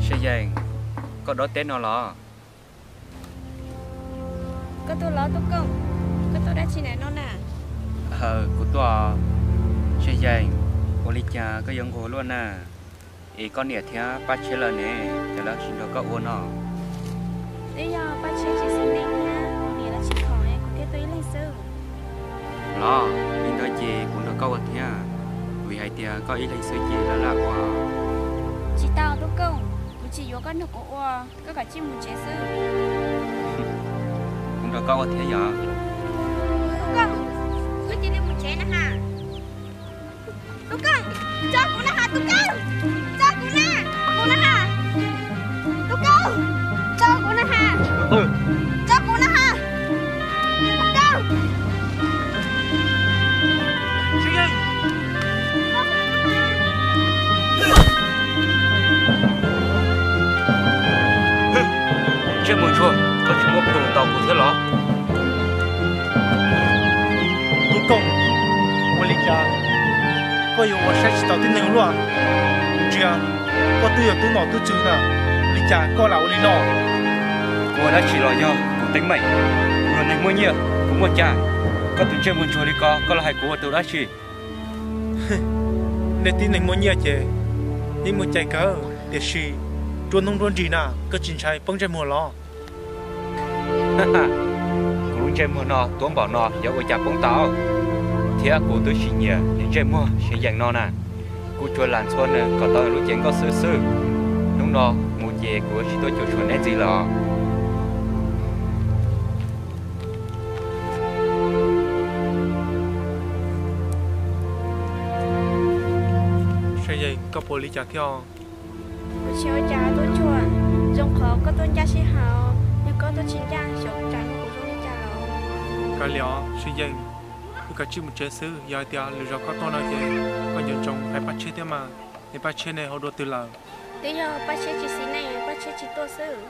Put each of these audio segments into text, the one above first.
Sa Yees, koj dob teb no los? Koj tuaj los Tub Kooj, koj tuaj dab tsi na no na? Kuv tuaj. Sa Yees, ua li cas koj yuav nquag luaj na? Es koj niam thiab Paj Tshiab lawv ne, cas lawv tsis nrog koj ua no? Twb yog Paj Tshiab tsis xis neej thiab kuv niam lawv tsis khoom es kuv thiaj tuaj ib leeg xwb. Los li ntawd ces kuv nrog koj ua thiab, vim hais tias koj ib leeg xwb ces lawv lam ua. Tsis tau Tub Kooj, kuv tsis yuav koj nrog kuv ua, koj kom tsij mus tsev xwb. Kuv nrog koj ua thiab yog. Tub Kooj, koj cia li mus tsev na ha. Tub Kooj, tso kuv na ha Tub Kooj, tso kuv na, kuv na ha. Tub Kooj, tso kuv na ha, tso kuv na ha. Tub Kooj. Ntsej muag ntsuag, koj tsis muab plhu ntaus kuv thiab los? Tub Kooj, ua li cas koj yuav ua saib tsis taus tib neeg luaj? Ntsia, koj twb yog tub nom tub tswv na, ua li cas koj lam ua li no? Kuv ua dab tsi los yog kuv teeb meem, kuv yog neeg muaj nyiaj, kuv muaj cai, koj tus ntsej muag ntsuag li ko koj los hais kuv ua tus dab tsi? Nej tib neeg muaj nyiaj ces yeej muaj cai kawg, tiam sis nruab hnub nruab nrig na koj tsis ntshai poob ntsej muag los? Kuv lub ntsej muag no tuab npaum no yuav ua cas poob tau, thiab kuv twb tsis nyiam niag ntsej muag Sa Yees no na. Kuv tsuas lam ntxhua nws kom tau lub cev nkauj xwb xwb. Hnub no mus ces kuv yuav tsis tuaj cuam tshuam neb ntxiv lawm os. Sa Yees, koj puas ua li cas thiab? Kuv tsis ua cas Tub Ntsuag, zoo qhov koj tuaj ncaj sij hawm, yog koj tuaj tsis ncaj xyov kuv tsam no kuv zoo li cas lawm. Kav liam Sa Yees, wb kav tsij mus tsev xwb, yog hais tias lwm zaus koj tuaj no ces koj nco ntsoov hais Paj Tshiab thiab mas, es Paj Tshiab ne ho dua twg lawm? Twb yog Paj Tshiab tsis xis neej, Paj Tshiab tsis tuaj xwb.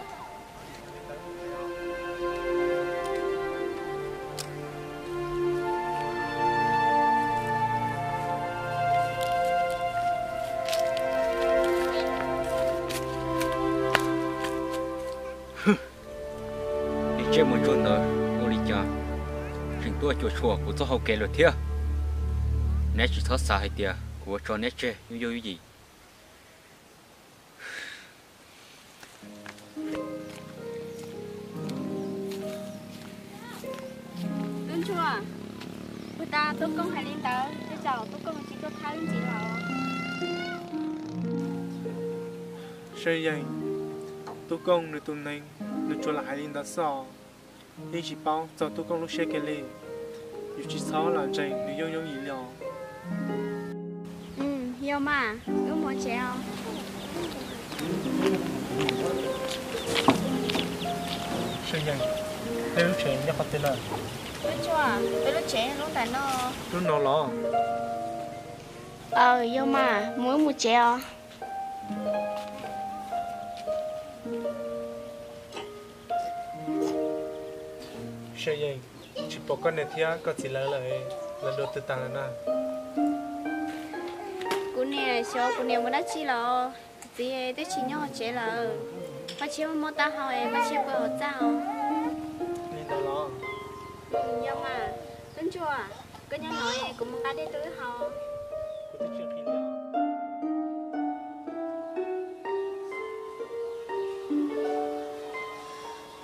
Niag ntsej muag ntsuag ntawd ua li cas tseem tuaj cuam tshuam kuv txoj hau kev lawm thiab? Neb tsis txhob xav hais tias kuv yuav tso neb tseg yooj yooj yim. Tub Ntsuag, puag ta Tub Kooj hais li ntawd, tej zaum Tub Kooj tsis tuaj thab wb ntxiv lawm. Sa Yees, Tub Kooj nws tus neeg, nws tsuas lam hais li ntawd xwb os. Yeej tsis paub txog Tub Kooj lub siab kiag li. Yus tsis txhob lam ntseeg nws yooj yooj yim li os. Yog mas, wb mus tsev os. Sa Yees, peb lub tsev nyob qhov twg na? Tub Ntsuag, peb lub tsev lub ntawm no. Lub no los? Aws, yog mas, mus wb mus tsev os. Sa Yees, tsis pom koj niam thiab koj txiv lawv lawm, lawv dua twg tas lawm na? Kuv niam xyov kuv niam mus dab tsi lawm, kuv txiv twb tsis nyob hauv tsev lawm. Paj Tshiab muab mob taub hau es Paj Tshiab pw hauv txaj os. Li ntawd los? Yog mas, Tub Ntsuag, koj nyob no es kuv mus nqa dej rau wb haus.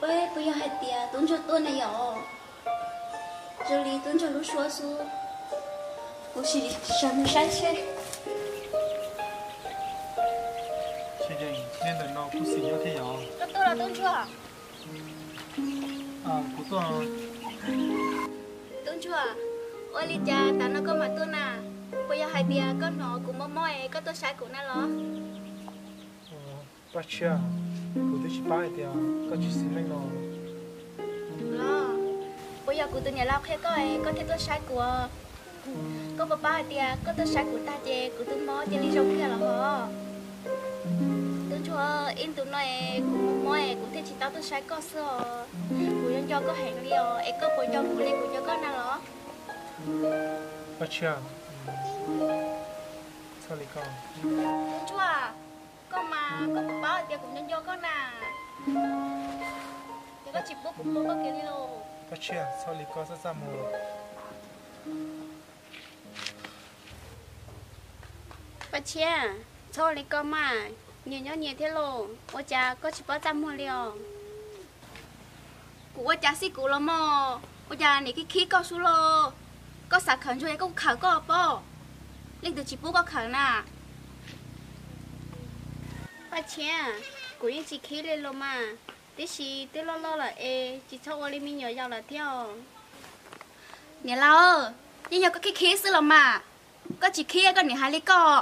Puas yog hais tias Tub Ntsuag tuaj ne yom? Zoo li Tub Ntsuag lub suab xwb, kuv sim sawv mus saib seb. Tsis yeem, nej ntawm no kuj xis nyob thiab yom? Koj tuaj los Tub Ntsuag? Kuv tuaj. Tub Ntsuag, ua li cas tas no koj mam tuaj na? Puas yog hais tias koj hnov kuv mob mob es koj tuaj saib kuv na los? Paj Tshiab, kuv twb tsis paub hais tias koj tsis xis neej no. Los, puas yog kuv tus niam laus qhia koj es koj thiaj tuaj saib kuv? Koj puas paub hais tias koj tuaj saib kuv tag ces kuv twb mob cia li zoo kiag los hos? Tub Ntsuag, ib ntus no es kuv mob mob es kuv thiaj tsis tau tuaj saib koj xwb os. Kuv yuav nco koj heev li os, es koj puas nco kuv li kuv nco koj na los? Paj Tshiab, txhob li ko. Tub Ntsuag. Koj mas koj puas paub hais tias kuv nco nco koj na, ces koj tsis pub kuv mus koj kiag li lauj. Paj Tshiab, txhob li koj txaj txaj muag. Paj Tshiab, txhob li koj mas, nyias nyob nyias thiab lauj, ua cas koj tsis paub txaj muag li os? Kuv ua cas xij kuv los mas, ua cas niam khib khib koj sub lauj? Koj xav khawm Ntsuag es koj khawm koj pob, leej twg tsis pub koj khawm na? Paj Tshiab, kuv yeej tsis khib li los mas, tiam sis twb loj loj lawm es tsis txhob ua li me nyuam yaus lawm thiab. Niam laus, yeej yog koj khib khib xwb los mas, koj tsis khib koj niam hais li koj.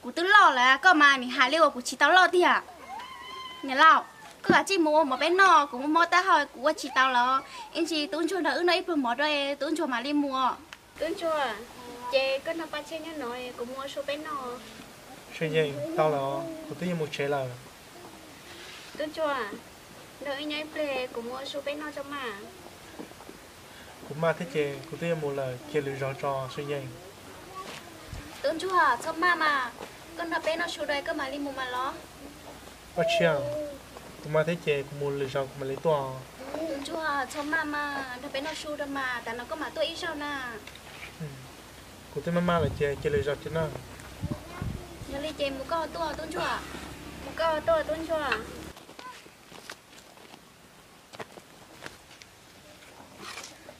Kuv twb loj lawm koj mas nim hais li uas kuv tsis tau loj tiag. Niam laus, koj kav tsij mus ua mov peb noj, kuv muaj mob taub hau kuv ua tsis tau lawm. Ib ntsis Tub Ntsuag nrog wb noj ib pluag mov rau Tub Ntsuag mam li mus. Tub Ntsuag, ces koj nrog Paj Tshiab nyob no kuv mus ua su peb noj. Sab Yeej, tau lawm, kuv twb yuav mus tsev lawm. Tub Ntsuag, nrog wb nyob ib pliag kuv mus ua su peb noj tso mas. Kuv maj thiab ces kuv twb yuav mus lawm, cia lwm zaus tso Sab Yeej. Tub Ntsuag, txhob maj mas, koj nrog peb noj su rau koj mam li mus mas los. Paj Tshiab, kuv maj thiab ces kuv mus lwm zaus kuv mam li tuaj. Tub Ntsuag, txhob maj mas, nrog peb noj su rau mas, tas no koj mam tuaj ib zaug na. Kuv twb maj maj lawm ces cia lwm zaus tso na. Yog li ces mus koj tuaj Tub Ntsuag. Mus koj tuaj Tub Ntsuag.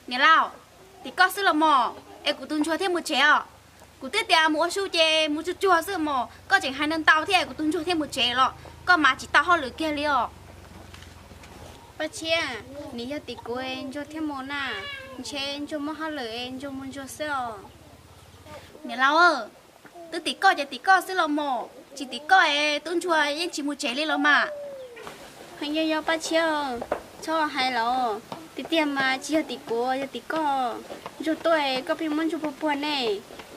Niam laus, tim koj xwb los mos, es kuv tus Ntsuag thiaj mus tsev os. Kuv twb tias mus ua su ces mus tsuag tsuag xwb mos, koj tseem hais ntau ntau thiab es kuv tus Ntsuag thiaj mus tsev los, koj mas tsis tau hauj lwm kiag li os. Paj Tshiab, nim yog tim kuv es Ntsuag thiaj mus na, ntshe Ntsuag muaj hauj lwm es Ntsuag mus Ntsuag xwb os. Niam laus, twb tim koj ces tim koj xwb los mos, tsis tim koj es Tub Ntsuag yeej tsis mus tsev li los mas. Heev yog yog Paj Tshiab, txhob hais los, tiag tiag mas tsis yog tim kuv yog tim koj. Ntsuag tuaj es koj pheej muab Ntsuag puag puag ne.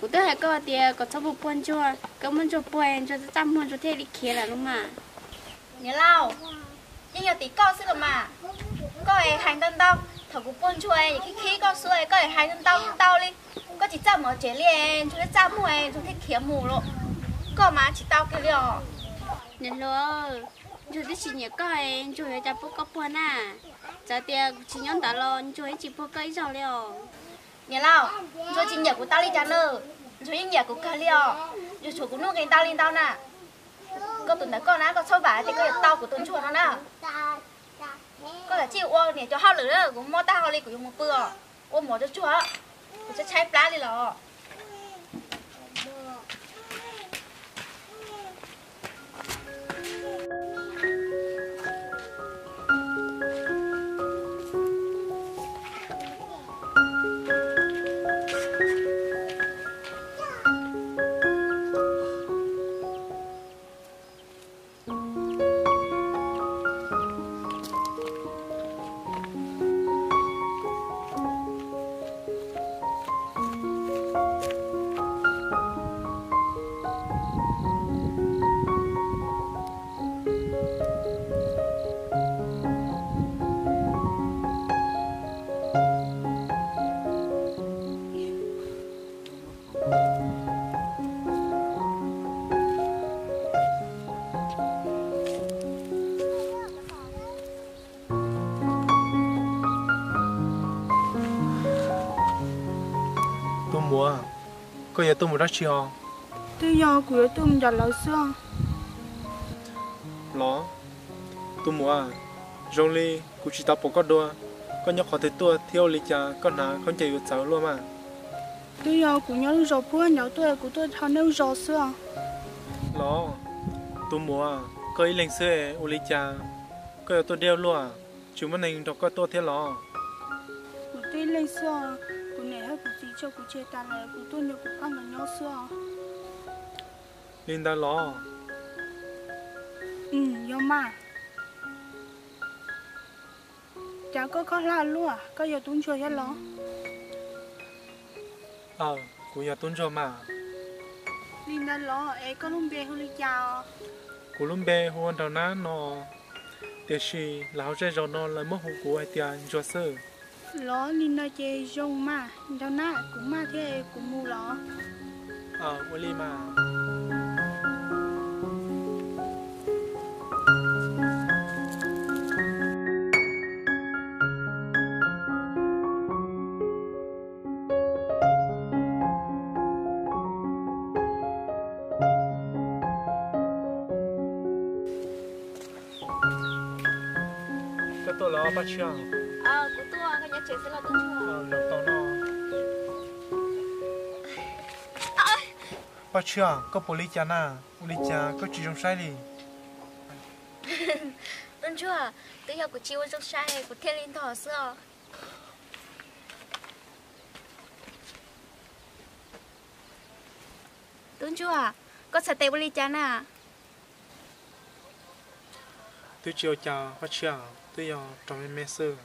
Kuv twb hais koj tias kom txhob puag puag Ntsuag, koj muab Ntsuag puag Ntsuag txaj muag Ntsuag thiaj li khiav lawm los mas. Niam laus, yeej yog tim koj xwb los mas. Koj es hais ntau ntau, thaum kuv puag Ntsuag es khib khib koj xwb es koj es hais ntau ntau li. Koj tsis txaj muag tsev li, Ntsuag thiaj txaj muag Ntsuag thiaj khiav mus los. Koj mas tsis tau kiag li os. Niam hluas, Ntsuag twb tsis nyiam koj es Ntsuag yuav cas puag koj puag na. Txawm tias kuv tsis nyob ntawd los Ntsuag yeej tsis puag koj ib zaug li os. Niam laus, Ntsuag tsis nyiam kuv tau li cas na, Ntsuag yeej nyiam kuv kawg li os. Ntsuag tshuav kuv nuj nqis ntau li ntau na. Koj tus ntawm koj na koj txhob vam tias koj yuav tau kuv tus Ntsuag no na. Koj kav tsij ua niam cov hauj lwm na, kuv mob tag hau li kuv yuav mus pw os. Ua mov tsuag tsuag, kuv tshaib tshaib plab li los. Tus muam, koj yuav tuaj mus dab tsi os? Twb yog kuv yuav tuaj mus nrog lawv xwb os. Los, tus muam, zoo li kuv tsis tau pom koj dua, koj nyob qhov twg tuaj thiab ua li cas koj hnav khaub ncaws yuav txawv luaj mas? Twb yog kuv nyob lub zos puag nraud tuaj, kuv tuaj dhau nej lub zos xwb os. Los, tus muam, koj ib leeg xwb ua li cas koj yuav tuaj diaj luaj, tsis muaj neeg nrog koj tuaj thiab los? Kuv tuaj ib leeg xwb os, kuv niam thiab kuv txiv tso kuv tseg tas lawm, kuv tuaj nrog kuv pab nkawd nyob xwb os. Li ntawd los? Yog mas. Cas koj khob hla luaj, koj yog tub ntsuag thiab los? Aw, kuv yog tub ntsuag mas. Li ntawd los es koj lub npe hu li cas os? Kuv lub npe hu ua Nraug Nab no, tiam sis lawv hauv zej zos no lawv muab hu kuv hais tias Ntsuag xwb. Los li no ces zoo mas, Nraug Nab, kuv maj thiab, kuv mus los. Aw, ua li mas. Paj Tshiab, kuv tuaj, koj nyob tsev xwb los tub ntsuag? Paj Tshiab, koj puas li cas na? Ua li cas koj tsis zoo saib li? Tub ntsuag, twb yog kuv tsis ua zoo saib kuv thiaj li ntog xwb os. Tub ntsuag, koj txhais tes ua li cas na? Twb tsis ua cas Paj Tshiab, twb yog raug me me xwb.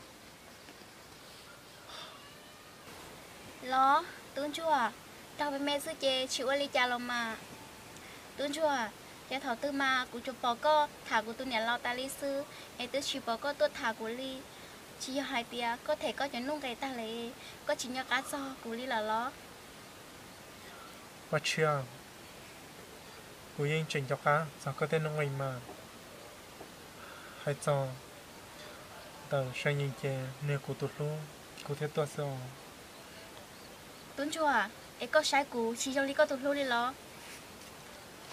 Los tub ntsuag, raug me me xwb ces tsis ua li cas los mas. Tub ntsuag, yog thaum twg mas kuv tsuas pom koj tham kuv tus niam laus tas li xwb es twb tsis pom koj tuaj tham kuv li. Tsis yog hais tias koj them koj cov nuj nqis tag lawm, koj tsis nco qab txog kuv li lawm los? Paj Tshiab, kuv yeej tseem nco qab txog koj tej nuj nqis mas. Hais txog ntawm See Yees ces nws yog kuv tus hlub, kuv thiaj tuaj xwb os. Tub ntsuag, es koj saib kuv tsis zoo li koj tus hlub li los?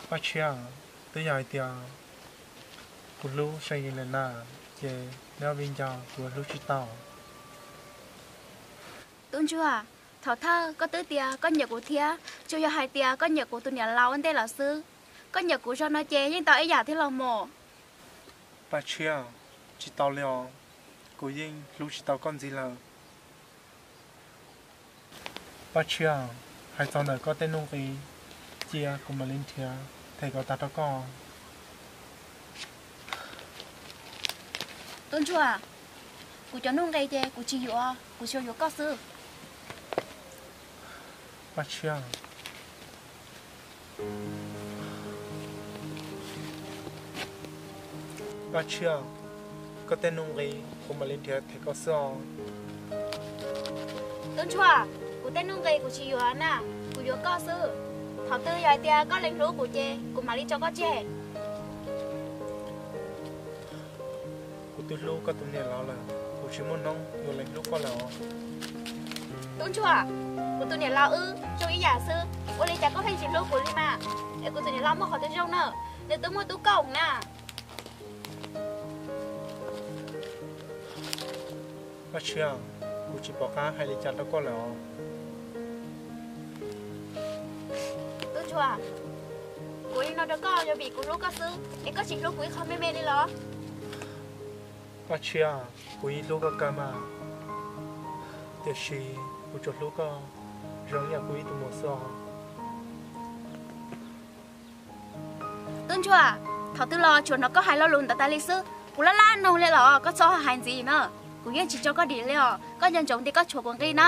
Paj Tshiab, twb yog hais tias kuv hlub See Yees lawm na, ces neb ob viv ncaus kuv hlub tsis tau. Tub ntsuag, thaum thawj koj twb tias koj nyiam kuv thiab, tsuas yog hais tias koj nyiam kuv tus niam laus ua ntej lawm xwb. Koj nyiam kuv zog no ces yeej tau ib yam thiab los mas. Paj Tshiab, tsis tau li os, kuv yeej hlub tsis tau koj ntxiv lawm. Paj Tshiab, hais txog ntawm koj tej nuj nqis, cia kuv mam li nrhiav them kom tag rau koj. Tub ntsuag, kuv cov nuj nqis ces kuv tsis yuav, kuv tsuas yuav koj xwb. Paj Tshiab, Paj Tshiab, koj tej nuj nqis kuv mam li nrhiav them koj xwb os. Tub ntsuag, kuv tej nuj nqis kuv tsis yuav na, kuv yuav koj xwb. Thaum twg yog hais tias koj lees hlub kuv ces kuv mam li tso koj tseg. Kuv twb hlub koj tus niam laus lawm, kuv tsis muaj hnub yuav lees hlub koj lawm os. Tub ntsuag, kuv tus niam laus wb zoo ib yam xwb, ua li cas koj pheej tsis hlub kuv li mas? Es kuv tus niam laus muaj qhov twg zoo na, nws twb muaj tub Kooj na. Paj Tshiab, kuv tsis pom qab hais li cas rau koj lawm os. Tub ntsuag, kuv li no rau koj yog vim kuv hlub koj xwb, es koj tsis hlub kuv ib qho me me li los? Paj Tshiab, kuv yeej hlub koj kawg mas, tiam sis kuv tsuas hlub koj zoo ib yam kuv ib tug muam xwb os. Tub ntsuag, thaum twg los tsuas hnov koj hais lo lus ntawd tas li xwb, kuv laj laj mloog li los koj txhob hais ntxiv na. Kuv yeej tsis tso koj dim li os, koj nco ntsoov tias koj tshuav kuv nqi na.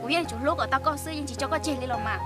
Kuv yeej tsuas hlub kom tau koj xwb, yeej tsis tso koj tseg li los mas.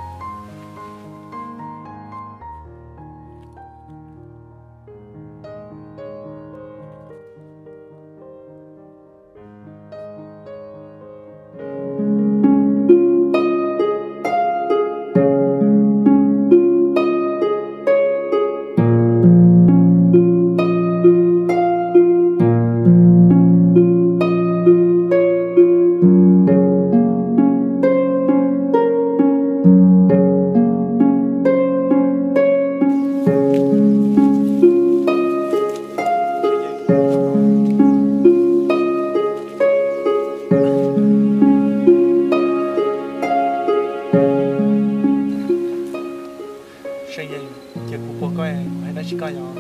See Yees, ces kuv qhuas koj, kuv hais dab tsi koj yog?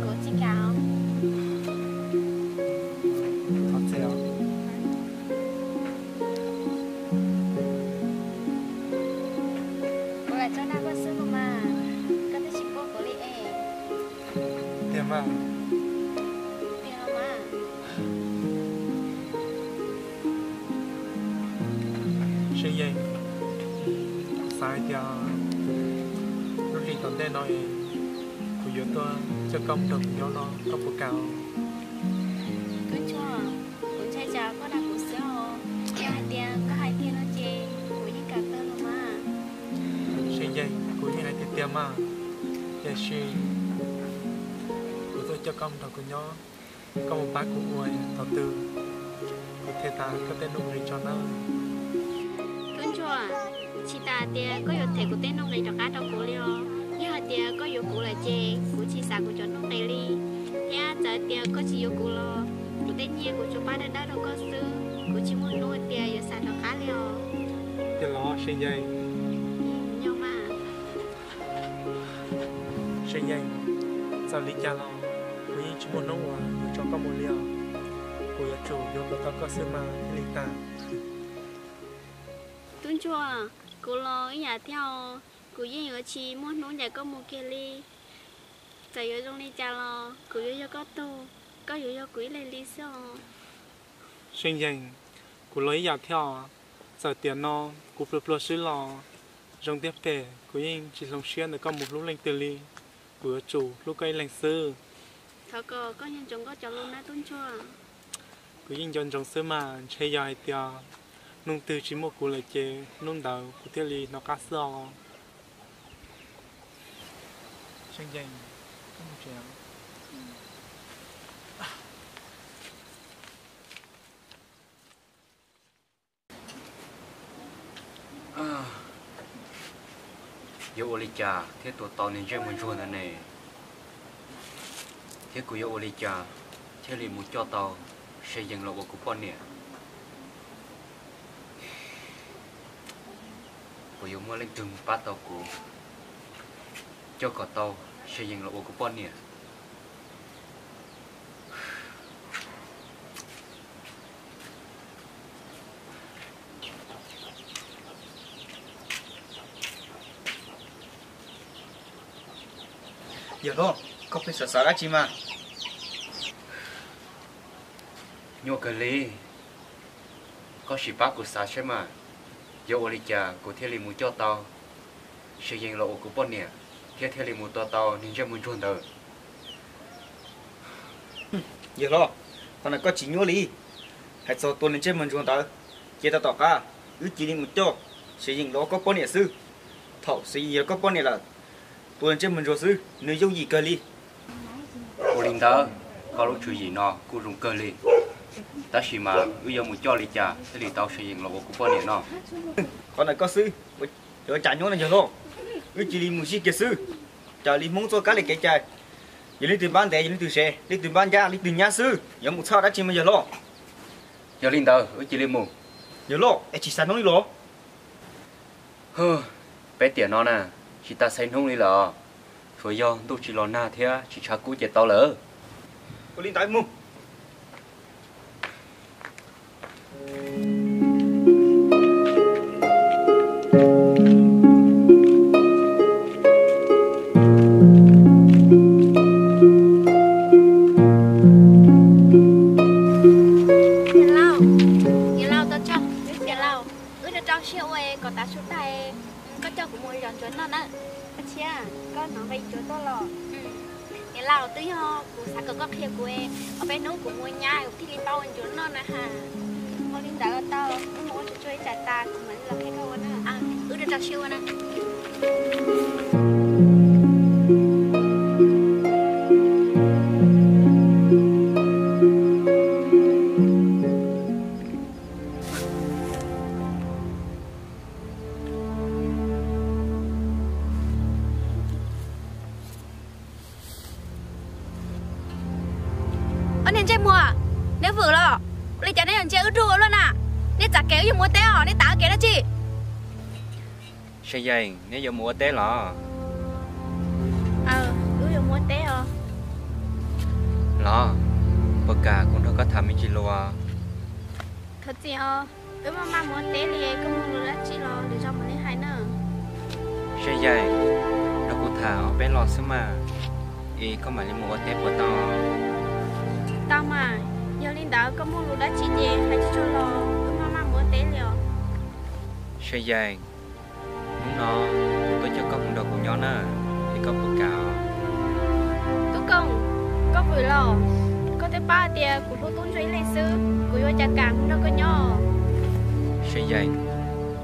Kuv tsis kam. Thov txim os. Kuv lam tso dag koj xwb los mas, koj twb tsis quaj kuv li es. Tiag mas. Tiag los mas. See Yees, xav hais tias lub hlis tom ntej no es kuv yuav tuaj coj koj mus nrog kuv nyob no, koj puas kam? Tub ntsuag, kuv ntshai tsam koj dag kuv xwb os. Yog hais tias koj hais tiag no ces kuv yeej kam kawg los mas. See Yees, kuv yeej hais tiag tiag mas, tiam sis kuv tuaj coj koj mus nrog kuv nyob, koj mus pab kuv ua thaum twg kuv them tas koj tej nuj nqis tso nawb. Tub ntsuag, tsis tas tias koj yuav them kuv tej nuj nqis rov qab rau kuv li os. Yog hais tias koj yuav kuv lawm ces kuv tsis xav kuv cov nuj nqis li. Thiab txawm tias koj tsis yuav kuv los, kuv tej nyiaj kuv tsuas pab dawb dawb rau koj xwb, kuv tsis muaj hnub tias yuav xav rov qab li os. Tiag los Se Yees? Nyob mas. Se Yees, txawm li cas los kuv yeej tsis muaj hnub uas yuav tso koj mus li os. Kuv yuav tsum yuav kom tau koj xwb mas thiaj li tag. Tub ntsuag, kuv los ib yam thiab os, kuv yeej yuav tsis muaj hnub ncaim koj mus kiag li. Txawm yuav zoo li cas los kuv yuav yog koj tug, koj yuav yog kuv ib leeg li xwb os. Se Yees, kuv los ib yam thiab os, txawm tiam no kuv pluag pluag swb los zoo thiab phem kuv yeej tsis hloov siab ntawm koj mus hlub leej twg li, kuv yuav tsum hlub koj ib leeg xwb. Thov kom koj nco ntsoov koj cov lus na tub ntsuag. Kuv yeej nco ntsoov xwb mas, ntshe yog hais tias hnub twg tsis muaj kuv lawm ces hnub ntawd kuv thiaj li hnov qab xwb os. Yuav ua li cas thiaj tua tau niag ntsej muag ntsuag ntawd ne? Thiab kuv yuav ua li cas thiaj li mus coj tau Se Yees los ua kuv poj niam? Puas yuav muaj leej twg mus pab tau kuv coj kom tau Se Yees los ua kuv poj niam? Yawg hlob, koj pheej xav xav dab tsi mas? Nyuaj kawg li, koj sim pab kuv xav saib mas, yuav ua li cas kuv thiaj li mus coj tau Se Yees los ua kuv poj niam thiab thiaj li mus tua tau niag ntsej muag ntsuag ntawd? Yawg hlob, qhov ntawd koj tsis nyuaj li. Hais txog tua niag ntsej muag ntsuag ntawd, ces tau tom qab wb cia li mus coj Se Yees los ua koj poj niam xwb. Thaum Se Yees yog koj poj niam lawm, tua niag ntsej muag ntsuag xwb nws yooj yim kawg li. Ua li ntawd, koj lub tswv yim no kuj zoo kawg li, tab sis mas wb yuav mus coj li cas thiaj li tau Se Yees los ua kuv poj niam no? Qhov ntawd koj xwb, yuav cas nyuaj na yawg hlob. Wb cia li mus zij kiag xwb, raws li Hmoob txoj kab li kev cai, yog leej twg npab ntev yog leej twg sev, leej twg npab ncab leej twg nyab xwb, yuav mus txhawj dab tsi mas yawg hlob. Yog li ntawd wb cia li mus. Yawg hlob, es tsis xav hnub li los? Peb tiam no na, tsis tas xaiv hnub li lawm, tsuas yog ntuj tsis los nag thiab tsis tshav kub ces tau lawm. Ua li ntawd mus. Niam laus, niam laus, wb rau rau siab ua kom tav su tag, koj coj kuv mus zov ntsuav noj na. Koj hnov nqi ntsuav tuaj los? Niam laus, twb yog kuv xav kom koj qhia kuv, ob peb hnub kuv mus nyab kuv thiaj li paub ua ntsuav noj na ha. Ua li ntawd tau, wb mus ua tsuag tsuag ib tsam tas kuv mam li los qhia koj ua na. Wb rau rau siab ua na. Ob niag ntsej muag, neb vwm los? Ua li cas neb yuav ntsia wb rub ua luaj na? Nej txav kev wb yuav mus ua teb os, nej tav kev dab tsi? Se Yees, neb yuav mus ua teb los? Wb yuav mus ua teb os. Los, puas kam kuv nrog koj tham me ntsis lus? Thov txim os, wb maj maj mus ua teb li, koj muaj lus dab tsi los lwm zaus mam li hais na. Se Yees, nrog kuv tham ob peb lo xwb mas, es koj mam li mus ua teb puas tau? Tau mas, yog li ntawd koj muaj lus dab tsi ces hais tsuag tsuag los, wb maj maj mus ua teb li os. Se Yees, hnub no kuv tuaj coj koj mus nrog kuv nyob na, es koj puas kam? Tub Kooj, koj vwm los? Koj twb paub hais tias kuv hlub Tub Ntsuag ib leeg xwb, kuv yuav cas kam mus nrog koj nyob. Se Yees,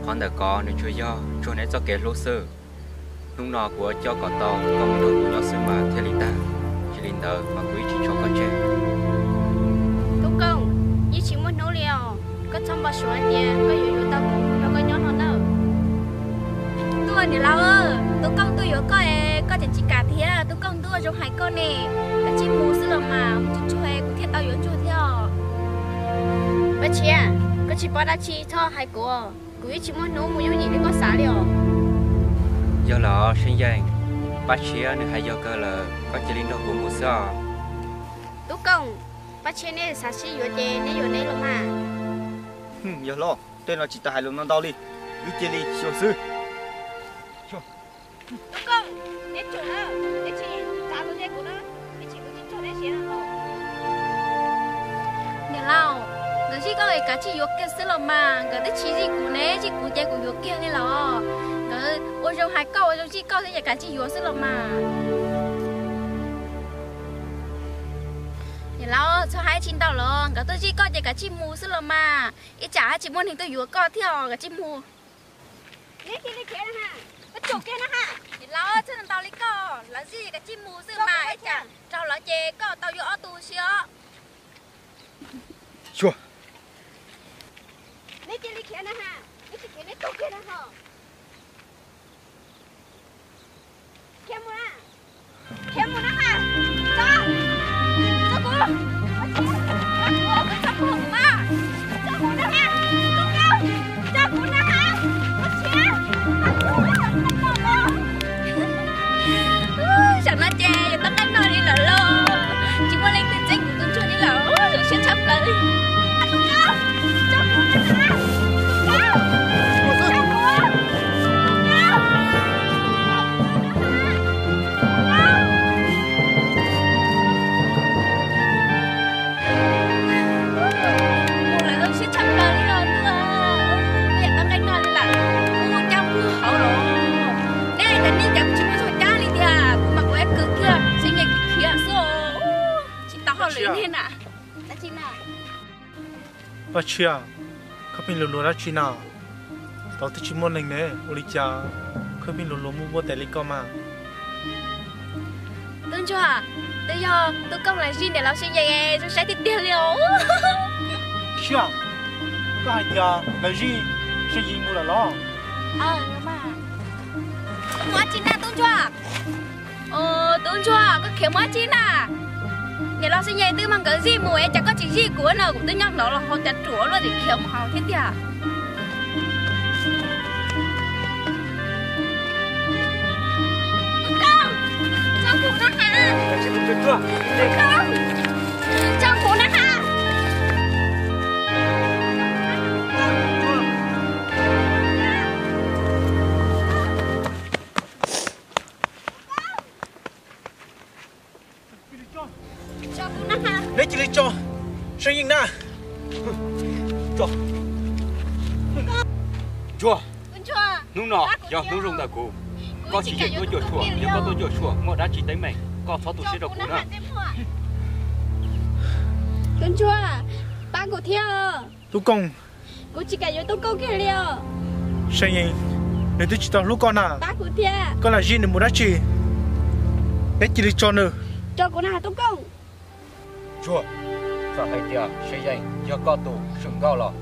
qhov ntawm ko nws tsuas yog tsuag neb txoj kev hlub xwb. Hnub no kuv yuav coj kom tau koj mus nrog kuv nyob xwb mas thiaj li tag, tsis li ntawd mas kuv yeej tsis tso koj tseg. Tub Kooj, yeej tsis muaj hnub li os, koj txhob npau suav hais tias koj yuav yuav tau kuv nrog koj nyob no nawb. Niam laus, Tub Kooj tuaj yuav koj es koj tseem tsis kam thiab. Tub Kooj ntuj, zoo hais koj ne, kav tsij mus xwb los mas, mus tsuag tsuag kuv thiaj tau yuav Ntsuag thiab os. Paj Tshiab, koj tsis paub dab tsi txhob hais kuv, kuv yeej tsis muaj hnub mus yooj yim li koj xav li os. Yog los Seej Yeej, Paj Tshiab nws hais yog kawg lawm, koj cia li nrog kuv mus xwb os. Tub Kooj, Paj Tshiab neb xav sib yuav ces neb yuav neb los mas. Yog los, tej no tsis tas hais lus no ntau li, wb cia li xyuas xwb. Tub Kooj, neb tsum na, neb tsis txav tus ntej kuv na, ib tsam kuv tsis txog neb siav no. Niam laus, nkawd zij koj es kav tsij yuav kiag xwb los mas, nkawd twb tsis zij kuv ne, zij kuv ces kuv yuav kiag li los. Nkawd ua zoo hais koj ua zoo zij koj thiab ces kav tsij yuav xwb los mas. Niam laus, txhob hais tsis ntau los, nkawd tuaj zij koj ces kav tsij mus xwb los mas, ib tsam haj tsis muaj neeg tuaj yuav koj thiab os, kav tsij mus. Neb cia li khiav na ha, koj tsum kiag na ha. Niam laus, txhob ntau li koj, lawv zij kav tsij mus xwb mas, ib tsam raug lawv ces koj tau yuav ob tug si os. Xyuas. Neb cia li khiav na ha, neb tsis khiav neb tuag kiag na ho. Khiav mus na, khiav mus na ha. Tso, tso kuv, tso kuv, tso kuv mas, tso kuv na ha, tso kuv na ha, tso kuv na ha. Xyov no ces yuav tau qeeb no li lawm los, tsis muaj leej twg txeeb kuv tus ntsuag li lawm, zoo siab tshaj plaws li. Mus lawm zoo siab tshaj plaws li os ntuj, kuv yam tau nqaij noj li lawm, kuv coj mus hauv los. Neb cov neeg cas kuv tsis muaj zog cab li tiag, kuv mas kuv ib kwv kiag xwb nyias khiav xwb, tsis tau hauj lwm li na. Paj Tshiab, koj pheej luag luag dab tsi na? Tod twb tsis muaj neeg ne, ua li cas koj pheej luag luag muaj npuaj tes li koj mas? Tub ntsuag, twb yog Tub Kooj lawv zij niam laus Seej Yees, zoo saib tiag tiag li os. Tshiab, koj hais tias lawv zij Seej Yees mus lawm los? Mus dab tsi na tub ntsuag? Tub ntsuag, koj khiav mus dab tsi na? Niam laus Seej Yees twb mas nkawd zij mus es cas koj tsis zij kuv no, kuv twb nyob hnov los ho cas ruam luaj tim khiav mus hauv thiab tiag. Neb cia li tso Seej Yees na. Ntsuag, hnub no yog hnub zoo ntawm kuv. Koj tsis yeem tuaj cuag tshuaj, yog koj tuaj cuag tshuaj muaj dab tsi teeb meem koj txhob tu siab rau kuv na. Tub ntsuag, pab kuv thiab. Tub Kooj, kuv tsis kam yuav Tub Kooj kiag li os. Seej Yees, nws twb tsis tau hlub koj na. Pab kuv thiab. Koj lam zij nws mus dab tsi? Neb cia li tso nws. Tso kuv na Tub Kooj. Ntsuag, txawm hais tias Seej Yees yog koj tus swm nkauj los,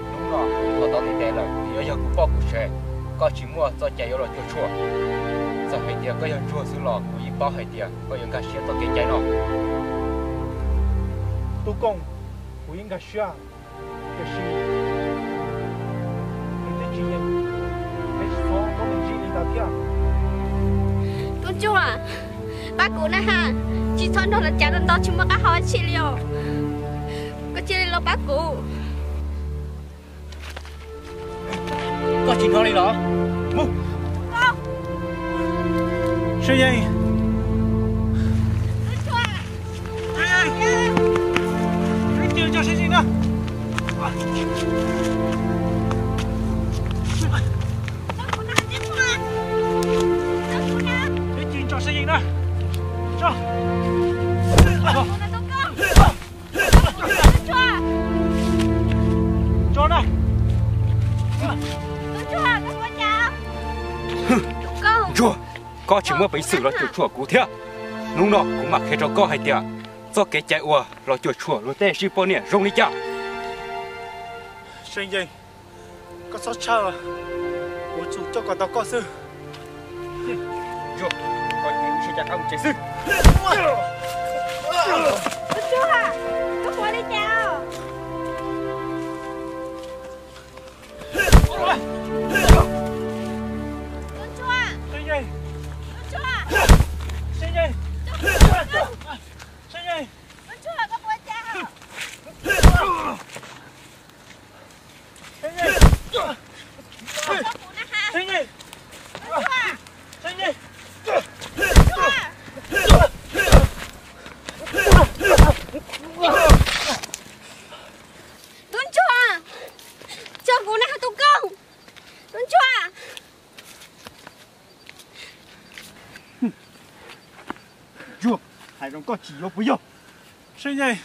hnub no kuv thov tau ntiv tes lawm, nws yuav yog kuv poj kuv sev, koj tsis muaj txoj cai yuav los cuag tshuaj. Txawm hais tias koj yog ntsuag xwb los kuv yeej paub hais tias koj yuav nkag siab txoj kev cai no. Tub Kooj, kuv yeej nkag siab, tiam sis nws twb tsis yeem, neb tsis txhob muab nws zij li ntawd thiab. Tub ntsuag, pab kuv na ha, tsis txhob nrog lawv cav ntau ntau tsis muaj qab hau dab tsi li os. Koj cia li los pab kuv. Koj tsis hnov li los? Mus. Seej Yees. Seej Yees. Tso Seej Yees na. Tso Seej Yees na. Tso. Tso na. Ntsuag, koj tsis muaj peev xwm los cuam tshuam kuv thiab. Hnub no kuv mam qhia rau koj hais tias txoj kev cai uas los cuam tshuam luag tej zij poj niam zoo li cas. Seej Yees, koj txhob tshaj, kuv tsuas coj kom tau koj xwb. Ntsuag, koj cia li sib cav qab mus tsev xwb. Tub Ntsuag, koj puas li cas? Tub Ntsuag, Tub Ntsuag, Tub Ntsuag, Tub Ntsuag, koj puas li cas? Tub Ntsuag, tso kuv na, tus koj. Tub Ntsuag. Ntsuag, hais zoo koj tsis yuav puas yog? Sib Nyej,